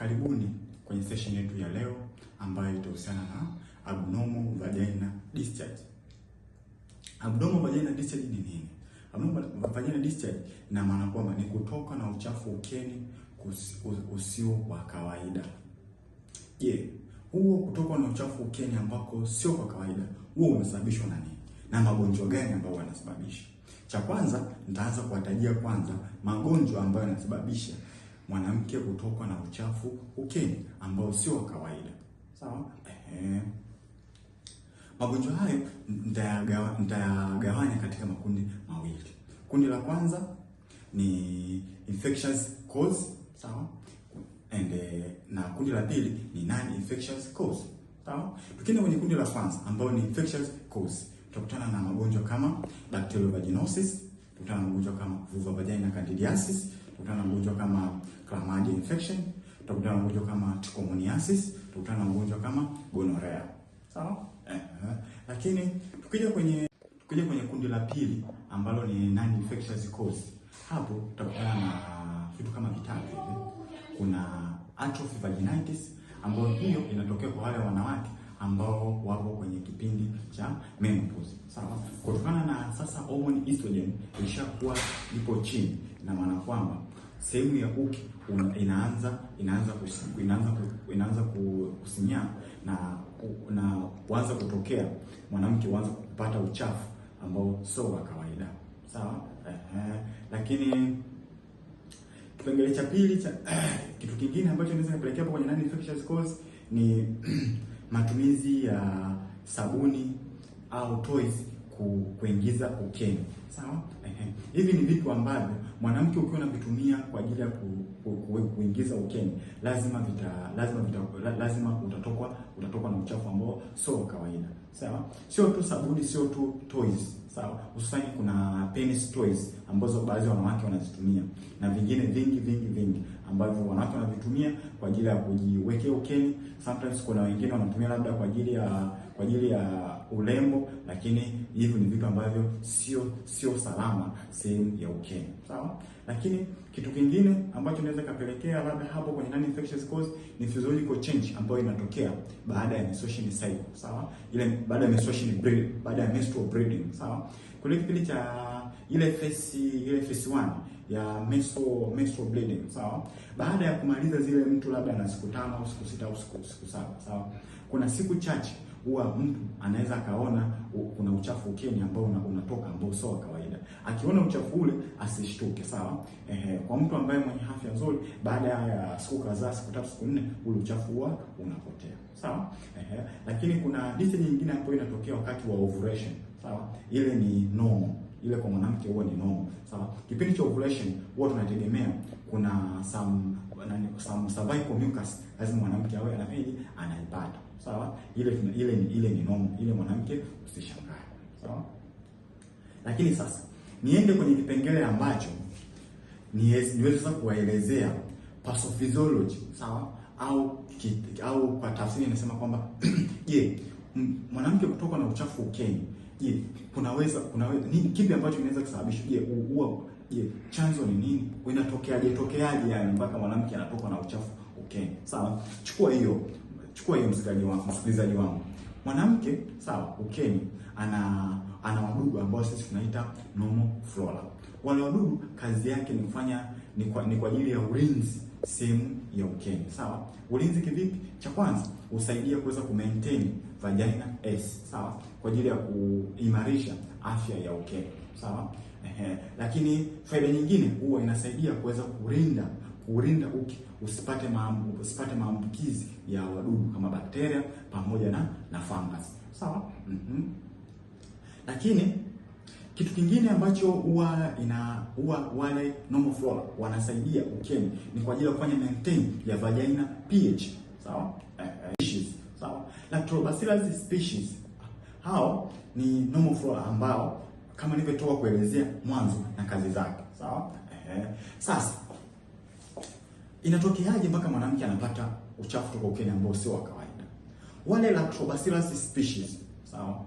Karibuni kwenye session yetu ya leo ambayo itahusiana na abnormal vagina discharge. Abnormal vagina discharge ni nini? Abnormal vagina discharge ina maana kwamba ni kutoka na uchafu ukeni usio wa kawaida. Je, huo kutoka na uchafu ukeni ambako sio kwa kawaida, huo umesababishwa na nini? Na magonjwa gani ambayo yanasababisha? Cha kwanza nitaanza kuwatajia kwanza magonjwa ambayo yanasababisha mwanamke kutokwa na uchafu ukeni ambao sio wa kawaida. Sawa? Ehe. Magonjwa hayo nitayagawanya katika makundi mawili. Kundi la kwanza ni infectious cause, sawa? And na kundi la pili ni non infectious cause. Sawa? Tukienda kwenye kundi la kwanza ambao ni infectious cause, tutakutana na magonjwa kama bacterial vaginosis, tutakutana na magonjwa kama vulva vagina candidiasis, tutakutana na magonjwa kama chlamydia infection, tutakutana na magonjwa kama trichomoniasis, tutakutana na magonjwa kama gonorrhea. Sawa? Lakini tukija kwenye kundi la pili ambalo ni non infectious cause, hapo tutakutana na vitu kama vitatu hivi. Kuna atrophic vaginitis ambayo hiyo inatokea kwa wale wanawake ambao wapo kwenye kipindi cha menopause. Sawa? Kutokana na sasa hormone estrogen ilishakuwa ipo chini, na maana kwamba sehemu ya uke inaanza kusinyaa na kuanza kutokea, mwanamke huanza kupata uchafu ambao sio wa kawaida. Sawa? Ehe. Lakini kipengele cha pili cha kitu kingine ambacho inaweza kupelekea hapo kwenye non infectious cause ni matumizi ya sabuni au toys kuingiza ukeni. Sawa? Ehe. Hivi ni vitu ambavyo mwanamke ukiwa unavitumia kwa ajili ya kuingiza ukeni, lazima utatokwa na uchafu ambao sio wa kawaida. Sawa? Sio tu sabuni, sio tu toys. Sawa? Hususani kuna penis toys ambazo baadhi ya wanawake wanazitumia na vingine vingi vingi vingi ambavyo wanawake wanavitumia kwa ajili ya kujiwekea ukeni. Sometimes kuna wengine wanatumia labda kwa ajili ya urembo, lakini hivi ni vitu ambavyo sio salama sehemu ya ukeni. Sawa? Lakini kitu kingine ambacho inaweza kapelekea labda hapo kwenye non infectious cause ni physiological change ambayo inatokea baada ya menstruation cycle. Sawa? Ile baada ya menstruation bleed, baada ya menstrual bleeding. Sawa? Kuna kipindi cha ile phase 1 ya menstrual bleeding, sawa? Baada ya kumaliza zile, mtu labda ana siku 5 au siku 6 au siku 7, sawa? Kuna siku chache huwa mtu anaweza akaona kuna uchafu ukeni ambao unatoka ambao sio wa kawaida. Akiona uchafu ule asishtuke, sawa? Ehe, kwa mtu ambaye mwenye afya nzuri, baada ya siku kadhaa, siku 3, siku 4, ule uchafu huwa unapotea, sawa? Ehe, lakini kuna discharge nyingine ambayo inatokea wakati wa ovulation, sawa? Ile ni normal, ile kwa mwanamke huwa ni normal, sawa? Kipindi cha ovulation huwa tunategemea kuna some nani, some cervical mucus lazima mwanamke awe anafanyaje, anaipata, sawa? Ile ni normal, ile mwanamke usishangae, sawa? Lakini sasa niende kwenye kipengele ambacho niweze sasa kuwaelezea pathophysiology, sawa? Au kwa tafsiri inasema kwamba je, mwanamke kutoka na uchafu ukeni, je, kunaweza nini, kipi ambacho kinaweza kusababisha? Je, huwa je, chanzo ni nini? Inatokeaje tokeaje yani mpaka mwanamke anatoka na uchafu ukeni? Sawa? Chukua hiyo msikilizaji wangu, msikilizaji wangu. Mwanamke, sawa, ukeni ana wadudu ambao sisi tunaita normal flora. Wale wadudu kazi yake ni kufanya ni kwa ajili ya ulinzi sehemu ya ukeni. Sawa? Ulinzi kivipi? Cha kwanza husaidia kuweza kumaintain vagina S, sawa, kwa ajili ya kuimarisha afya ya ukeni. Sawa? Ehe. Lakini faida nyingine huwa inasaidia kuweza kulinda uke usipate maambukizi ya wadudu kama bakteria pamoja na fungus. Sawa? Lakini kitu kingine ambacho huwa wale normal flora wanasaidia ukeni ni kwa ajili ya kufanya maintain ya vagina pH. Sawa? Species. Sawa? Lactobacillus species hao ni normal flora ambao kama nilivyotoka kuelezea mwanzo na kazi zake. Sawa? Sasa inatokeaje mpaka mwanamke anapata uchafu toka ukeni ambao sio wa kawaida? Wale Lactobacillus species, sawa,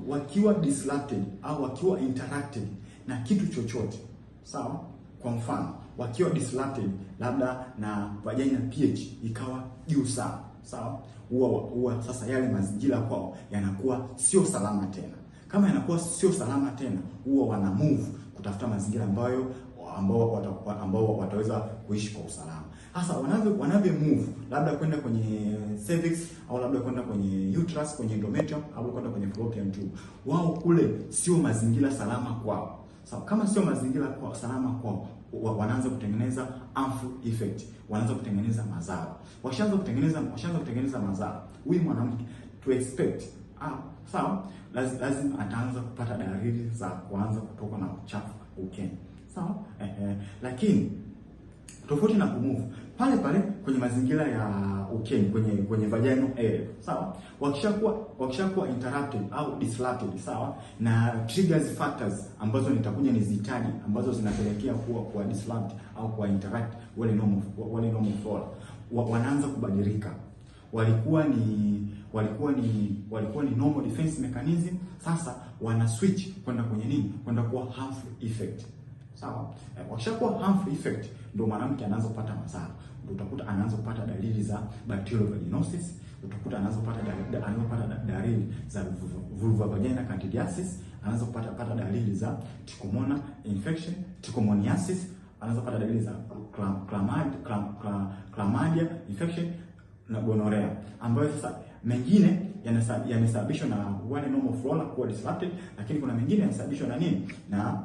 wakiwa disrupted au wakiwa interacted na kitu chochote, sawa. Kwa mfano, wakiwa disrupted labda na vagina pH ikawa juu sana, sawa, huwa sasa yale mazingira kwao yanakuwa sio salama tena. Kama yanakuwa sio salama tena, huwa wana move kutafuta mazingira ambayo ambao wataweza kuishi kwa usalama. Sasa wanavyo move labda kwenda kwenye cervix au labda kwenda kwenye uterus, kwenye endometrium au kwenda kwenye fallopian tube, wao kule sio mazingira salama kwao. Sawa, kama sio mazingira kwa salama kwao, wanaanza kutengeneza harmful effect, wanaanza kutengeneza madhara. Washaanza kutengeneza madhara, huyu mwanamke to expect sawa, lazima ataanza kupata dalili za kuanza kutoka na uchafu ukeni. Sawa? Lakini tofauti na kumove pale pale kwenye mazingira ya ukeni, kwenye vaginal area, sawa, wakishakuwa interrupted au disrupted, sawa, na triggers factors ambazo nitakuja nizitaji ambazo zinapelekea kuwa disrupt au kuwa interact wale normal flora, wanaanza kubadilika. Walikuwa ni normal defense mechanism, sasa wana switch kwenda kwenye nini? Kwenda kuwa harmful effect. Sawa? Wakishakuwa harmful effect ndio mwanamke anaanza kupata madhara. Ndio utakuta anaanza kupata dalili za bacterial vaginosis, utakuta anaanza kupata dalili za vulva vagina candidiasis, anaanza kupata dalili za trichomona infection, trichomoniasis, anaanza kupata dalili za chlamydia infection na gonorrhea, ambayo sasa mengine yamesababishwa na wale normal flora kuwa disrupted, lakini kuna mengine yanasababishwa na nini? Na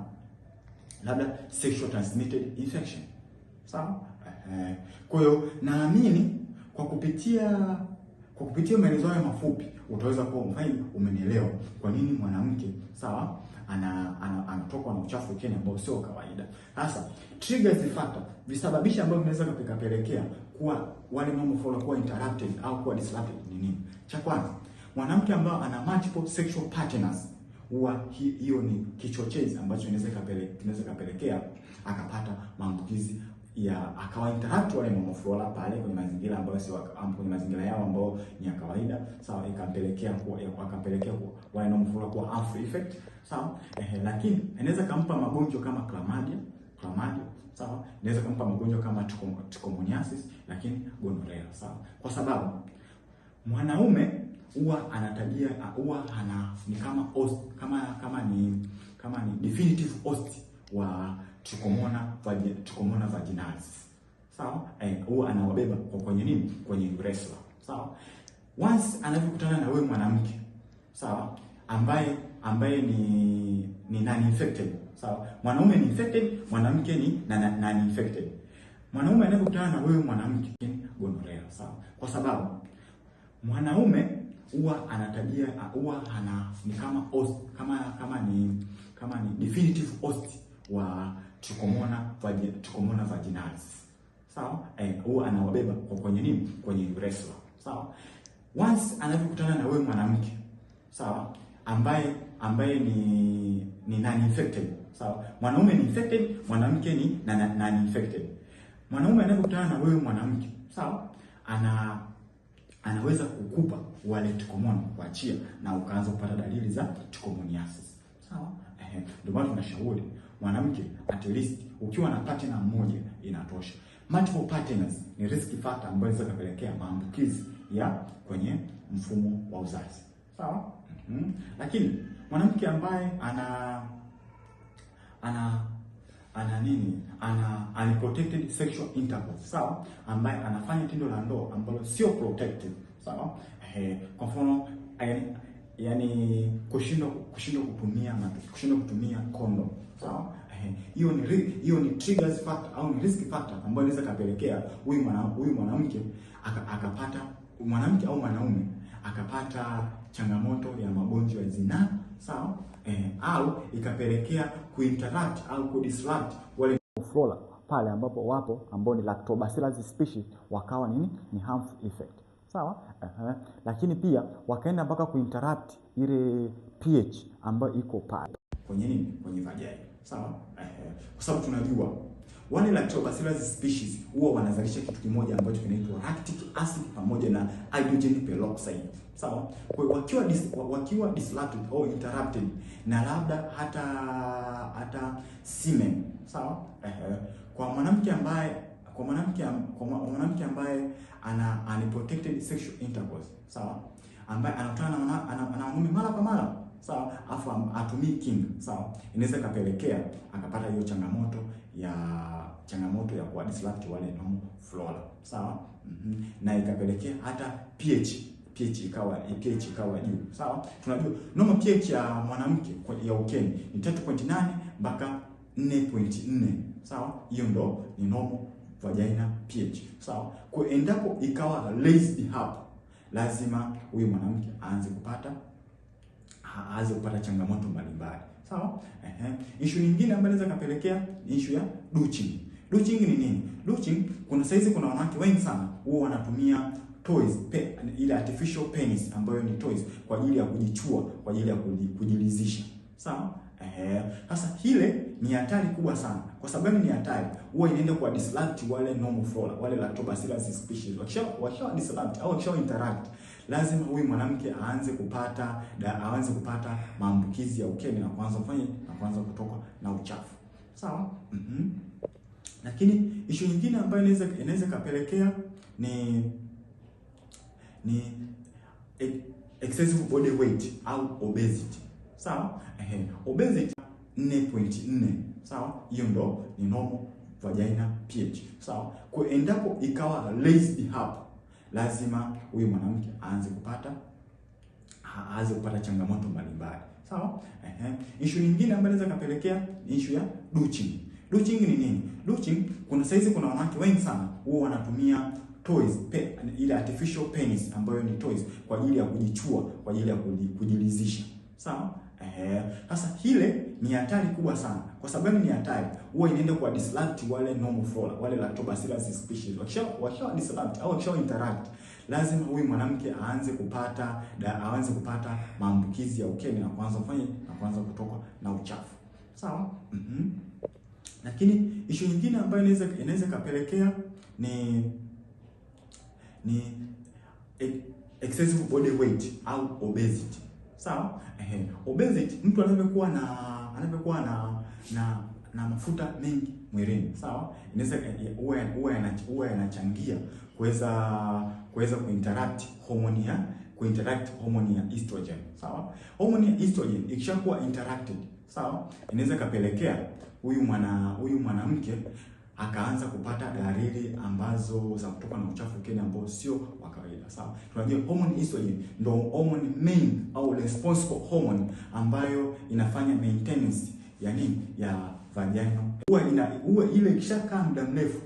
labda sexual transmitted infection. Sawa? Kwa hiyo naamini kwa kupitia maelezo haya mafupi utaweza kuwa mfaidi, umenielewa kwa nini mwanamke, sawa, anatokwa na uchafu ukeni ambao sio kawaida. Sasa triggers factor, visababishi ambavyo vinaweza kupelekea kuwa wale normal flora kuwa interrupted au kuwa disrupted ni nini? Cha kwanza, mwanamke ambaye ana multiple sexual partners, huwa hiyo ni kichochezi ambacho inaweza kapelekea akapata maambukizi ya akawa interact wale normal flora pale kwenye mazingira ambayo sio kwenye mazingira yao ambayo ni ya kawaida, sawa, ikampelekea akampelekea wale normal flora kuwa harmful effect, sawa. Lakini inaweza kumpa magonjwa kama chlamydia, sawa, inaweza kumpa magonjwa kama trichomoniasis, lakini gonorrhea, sawa, kwa sababu mwanaume huwa ana tabia, huwa ana ni kama host, kama ni definitive host wa Trichomona vaginalis. Sawa? Huwa anawabeba kwa kwenye nini? Kwenye urethra. Sawa? Once anavyokutana na wewe mwanamke, sawa, ambaye ni non infected, sawa? Mwanaume ni infected, mwanamke ni non infected. Mwanaume anapokutana na wewe mwanamke, gonorrhea, sawa? Kwa sababu mwanaume huwa ana tabia, huwa ana ni kama host, kama ni definitive host wa Trichomona vaginalis. Sawa? Huwa anawabeba kwa kwenye nini? Kwenye urethra. Sawa? Once anavyokutana na wewe mwanamke, sawa, ambaye ni non infected, sawa? Mwanaume ni infected, mwanamke ni non infected. Mwanaume anapokutana na wewe mwanamke, sawa, anaweza kukupa wale trichomona kuachia na ukaanza kupata dalili za trichomoniasis. Sawa? Ndio maana tunashauri mwanamke at least ukiwa na partner mmoja inatosha. Multiple partners ni risk factor ambayo inaweza kupelekea maambukizi ya kwenye mfumo wa uzazi. Sawa? Lakini mwanamke ambaye ana nini? Ana unprotected sexual intercourse, sawa? Ambaye anafanya tendo la ndoa ambalo sio protected, sawa? Kwa mfano yani kushindwa kutumia condom, sawa? Hiyo ni triggers factor au ni risk factor ambayo inaweza kapelekea huyu mwanamke akapata, mwanamke au mwanaume akapata changamoto ya magonjwa ya zinaa, sawa? Au ikapelekea kuinteract au kudisrupt wale flora pale ambapo wapo ambao ni lactobacillus species, wakawa nini? Ni harmful effect. Sawa? Lakini pia wakaenda mpaka kuinterrupt ile pH ambayo iko pale kwenye nini? Kwenye vagina. Sawa? Kwa sababu tunajua wale lactobacillus species huwa wanazalisha kitu kimoja ambacho kinaitwa lactic acid pamoja na hydrogen peroxide. Sawa? Kwa hiyo wakiwa disrupted au interrupted na labda hata semen, sawa? Kwa mwanamke ambaye kwa mwanamke ambaye ana unprotected sexual intercourse, sawa, ambaye anakutana na wanaume mara kwa mara, sawa, afu atumii kinga, sawa, inaweza kapelekea akapata hiyo changamoto ya kuwa disrupt wale normal flora, sawa. Na ikapelekea hata pH ikawa juu, sawa. Tunajua normal pH ya mwanamke ya ukeni ni 3.8 mpaka 4.4, sawa. Hiyo ndo ni normal vagina pH, sawa. Kwa endapo ikawa raised hapo, lazima huyu mwanamke aanze kupata changamoto mbalimbali, sawa. Ehe. Issue nyingine ambayo inaweza kapelekea ni issue ya douching. Douching ni nini? Douching, kuna saizi kuna wanawake wengi sana huwa wanatumia toys ile artificial penis ambayo ni toys kwa ajili ya kujichua, kwa ajili ya kujilizisha, sawa. Sasa ile ni hatari kubwa sana. Kwa sababu gani ni hatari? Huwa inaenda kwa disrupt wale normal flora, wale lactobacillus species. Wakisha disrupt au wakisha interact, lazima huyu mwanamke aanze kupata maambukizi ya ukeni na kuanza kufanya na kuanza kutoka na uchafu. Sawa? Lakini issue nyingine ambayo inaweza kapelekea ni excessive body weight au obesity. Sawa? Ehe, obesity 4.4, sawa? Hiyo ndo ni normal vagina pH, sawa? Kwa endapo ikawa raised hapo, lazima huyu mwanamke aanze kupata changamoto mbalimbali, sawa? Ehe. Issue nyingine ambayo inaweza kapelekea ni issue ya douching. Douching ni nini? Douching, kuna saizi kuna wanawake wengi sana huwa wanatumia toys ile artificial penis ambayo ni toys kwa ajili ya kujichua, kwa ajili ya kujilizisha, sawa? Sasa ile ni hatari kubwa sana. Kwa sababu gani ni hatari? Huwa inaenda kwa disrupt wale normal flora, wale lactobacillus species. Wakisha disrupt au wakisha interact, lazima huyu mwanamke aanze kupata maambukizi ya ukeni na kuanza kufanya na kuanza kutoka na uchafu. Sawa? Lakini issue nyingine ambayo inaweza kapelekea ni excessive body weight au obesity. Sawa? Ehe. Obesity, mtu anavyokuwa na mafuta mengi mwilini, sawa? Inaweza huwa yanachangia kuweza kuinteract homoni ya estrogen, sawa? Homoni ya estrogen ikishakuwa interacted, sawa? Inaweza kapelekea huyu mwanamke akaanza kupata dalili ambazo za kutoka na uchafu ukeni ambao sio wa kawaida, sawa? Tunajua hormone estrogen ndio hormone main au responsible hormone ambayo inafanya maintenance ya nini, ya vagina. Huwa ile ikishakaa muda mrefu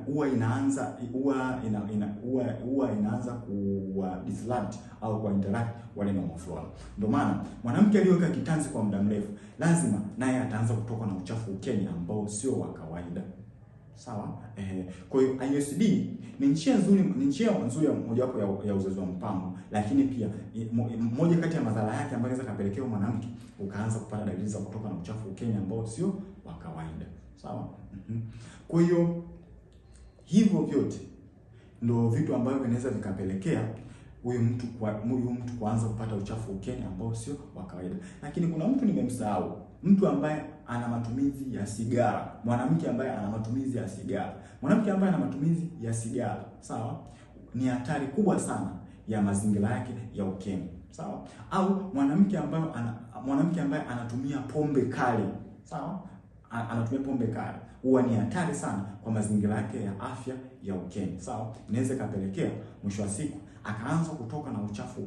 huwa inaanza huwa ina, ina huwa huwa inaanza kuwa disrupt au kuwa interact wale normal flora. Ndio maana mwanamke aliyoweka kitanzi kwa muda mrefu lazima naye ataanza kutoka na uchafu ukeni ambao sio wa kawaida. Sawa? Kwa hiyo IUCD ni njia nzuri ya mojawapo ya uzazi wa mpango, lakini pia moja kati ya madhara yake ambayo inaweza kapelekea mwanamke ukaanza kupata dalili za kutoka na uchafu ukeni ambao sio wa kawaida. Sawa? Kwa hiyo hivyo vyote ndio vitu ambavyo vinaweza vikapelekea huyu mtu kuanza kupata uchafu ukeni ambao sio wa kawaida. Lakini kuna mtu nimemsahau, mtu ambaye ana matumizi ya sigara, mwanamke ambaye ana matumizi ya sigara, mwanamke ambaye ana matumizi ya sigara, sawa, ni hatari kubwa sana ya mazingira yake ya ukeni, sawa. Au mwanamke ambaye anatumia pombe kali, sawa, anatumia pombe kali, huwa ni hatari sana kwa mazingira yake ya afya ya ukeni, sawa. Inaweza ikapelekea mwisho wa siku akaanza kutoka na uchafu.